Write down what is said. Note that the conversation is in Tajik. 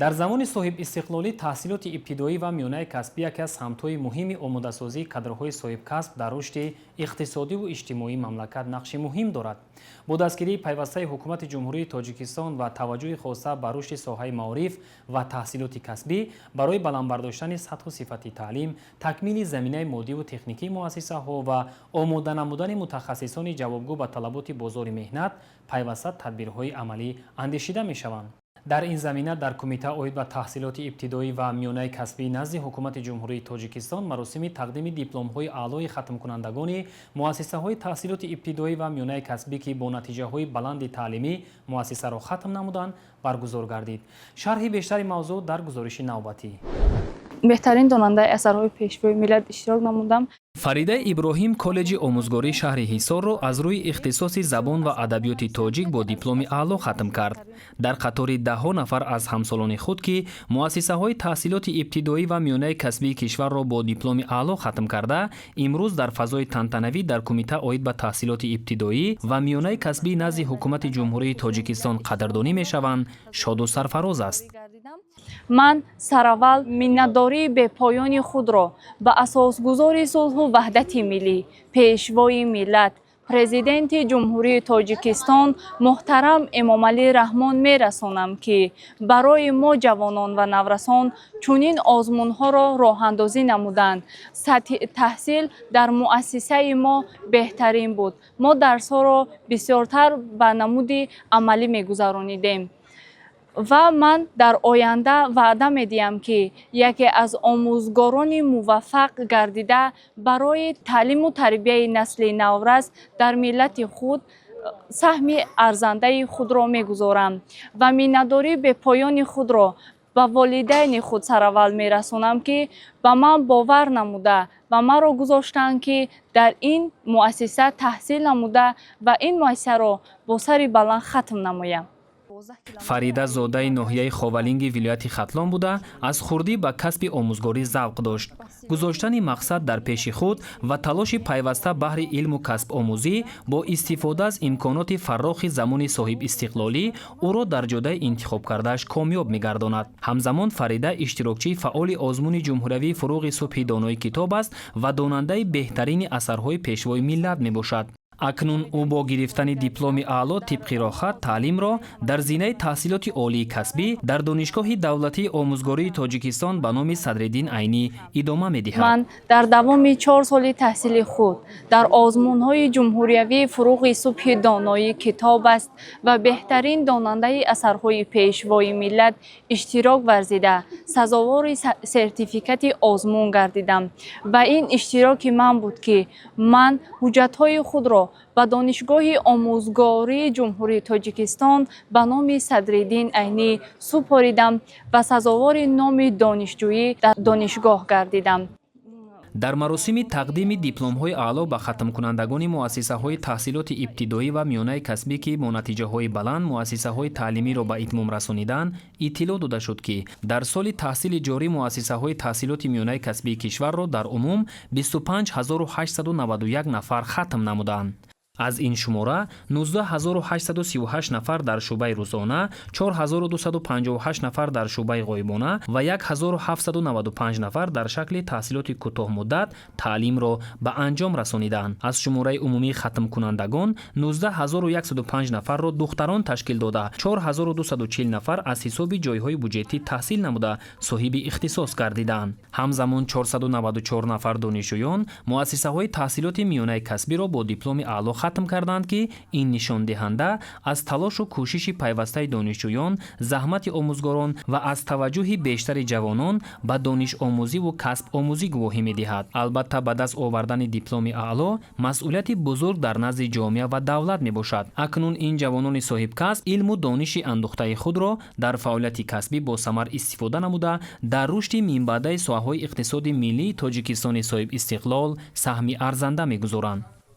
Дар замони соҳибистиқлолӣ таҳсилоти ибтидоӣ ва миёнаи касбӣ яке аз самтҳои муҳими омодасозии кадрҳои соҳибкасб дар рушди иқтисодиву иҷтимоии мамлакат нақши муҳим дорад. Бо дастгирии пайвастаи Ҳукумати Ҷумҳурии Тоҷикистон ва таваҷҷӯҳи хоса ба рушди соҳаи маориф ва таҳсилоти касбӣ барои баланд бардоштани сатҳу сифати таълим, такмили заминаи моддиву техникии муассисаҳо ва омода намудани мутахассисони ҷавобгӯ ба талаботи бозори меҳнат пайваста тадбирҳои амалӣ андешида мешаванд. Дар ин замина дар Кумита оид ба таҳсилоти ибтидоӣ ва миёнаи касбӣ назди Ҳукумати Ҷумҳурии Тоҷикистон маросими тақдими дипломҳои аълои хатмкунандагони муассисаҳои таҳсилоти ибтидоӣ ва миёнаи касбӣ, ки бо натиҷаҳои баланди таълимӣ муассисаро хатм намуданд, баргузор гардид. Шарҳи бештари мавзӯъ дар гузориши навбатӣ. Беҳтарин донандаи асарҳои Пешвои миллат иштирок намудам. Фарида Иброҳим коллеҷи омӯзгории шаҳри Ҳисорро аз рӯи ихтисоси забон ва адабиёти тоҷик бо дипломи аъло хатм кард. Дар қатори даҳҳо нафар аз ҳамсолони худ, ки муассисаҳои таҳсилоти ибтидоӣ ва миёнаи касбии кишварро бо дипломи аъло хатм карда, имрӯз дар фазои тантанавӣ дар Кумита оид ба таҳсилоти ибтидоӣ ва миёнаи касбии назди Ҳукумати Ҷумҳурии Тоҷикистон қадрдонӣ мешаванд, шоду сарфароз аст. Ман сараввал миннатдории бепоёни худро ба асосгузори сулҳу ваҳдати миллӣ, Пешвои миллат, Президенти Ҷумҳурии Тоҷикистон муҳтарам Эмомалӣ Раҳмон мерасонам, ки барои мо, ҷавонон ва наврасон, чунин озмунҳоро роҳандозӣ намуданд. Сатҳи таҳсил дар муассисаи мо беҳтарин буд. Мо дарсҳоро бисёртар ба намуди амалӣ мегузаронидем ва ман дар оянда ваъда медиҳам, ки яке аз омӯзгорони муваффақ гардида, барои таълиму тарбияи насли наврас дар миллати худ саҳми арзандаи худро мегузорам ва миннатдории бепоёни худро ба волидайни худ сараввал мерасонам, ки ба ман бовар намуда ва маро гузоштанд, ки дар ин муассиса таҳсил намуда ва ин муассисаро бо сари баланд хатм намоям. Фарида зодаи ноҳияи Ховалинги вилояти Хатлон буда, аз хурдӣ ба касби омӯзгорӣ завқ дошт. Гузоштани мақсад дар пеши худ ва талоши пайваста баҳри илму касбомӯзӣ бо истифода аз имконоти фаррохи замони соҳибистиқлолӣ ӯро дар ҷодаи интихобкардааш комёб мегардонад. Ҳамзамон Фарида иштирокчии фаъоли озмуни ҷумҳуриявии «Фуруғи субҳи донои китоб» аст ва донандаи беҳтарини асарҳои Пешвои миллат мебошад. Акнун ӯ бо гирифтани дипломи аъло тибқи роҳхат таълимро дар зинаи таҳсилоти олии касбӣ дар Донишгоҳи давлатии омӯзгории Тоҷикистон ба номи Садриддин Айнӣ идома медиҳад. Ман дар давоми 4 соли таҳсили худ дар озмунҳои ҷумҳуриявии «Фуруғи субҳи доноӣ китоб аст» ва «Беҳтарин донандаи асарҳои Пешвои миллат» иштирок варзида, сазовори сертификати озмун гардидам ва ин иштироки ман буд, ки ман ҳуҷҷатҳои худро ба Донишгоҳи омӯзгории Ҷумҳурии Тоҷикистон ба номи Садриддин Айнӣ супоридам ва сазовори номи донишҷӯӣ дар донишгоҳ гардидам. Дар маросими тақдими дипломҳои аъло ба хатмкунандагони муассисаҳои таҳсилоти ибтидоӣ ва миёнаи касбӣ, ки бо натиҷаҳои баланд муассисаҳои таълимиро ба итмом расониданд, иттилоъ дода шуд, ки дар соли таҳсили ҷорӣ муассисаҳои таҳсилоти миёнаи касбии кишварро дар умум 25 891 нафар хатм намуданд. Аз ин шумора 19 838 нафар дар шӯъбаи рӯзона, 4258 нафар дар шӯъбаи ғоибона ва 1795 нафар дар шакли таҳсилоти кӯтоҳмуддат таълимро ба анҷом расониданд. Аз шумораи умумии хатмкунандагон 19 105 нафарро духтарон ташкил дода, 4240 нафар аз ҳисоби ҷойҳои буҷетӣ таҳсил намуда, соҳиби ихтисос гардиданд. Ҳамзамон 494 нафар донишҷӯён муассисаҳои таҳсилоти миёнаи касбиро бо дипломи аъло хатм карданд, ки ин нишондиҳанда аз талошу кӯшиши пайвастаи донишҷӯён, заҳмати омӯзгорон ва аз таваҷҷӯҳи бештари ҷавонон ба донишомӯзиву касбомӯзӣ гувоҳӣ медиҳад. Албатта, ба даст овардани дипломи аъло масъулияти бузург дар назди ҷомеа ва давлат мебошад. Акнун ин ҷавонони соҳибкасб илму дониши андӯхтаи худро дар фаъолияти касбӣ босамар истифода намуда, дар рушди минбаъдаи соҳаҳои иқтисоди миллии Тоҷикистони соҳибистиқлол саҳми арзанда мегузоранд.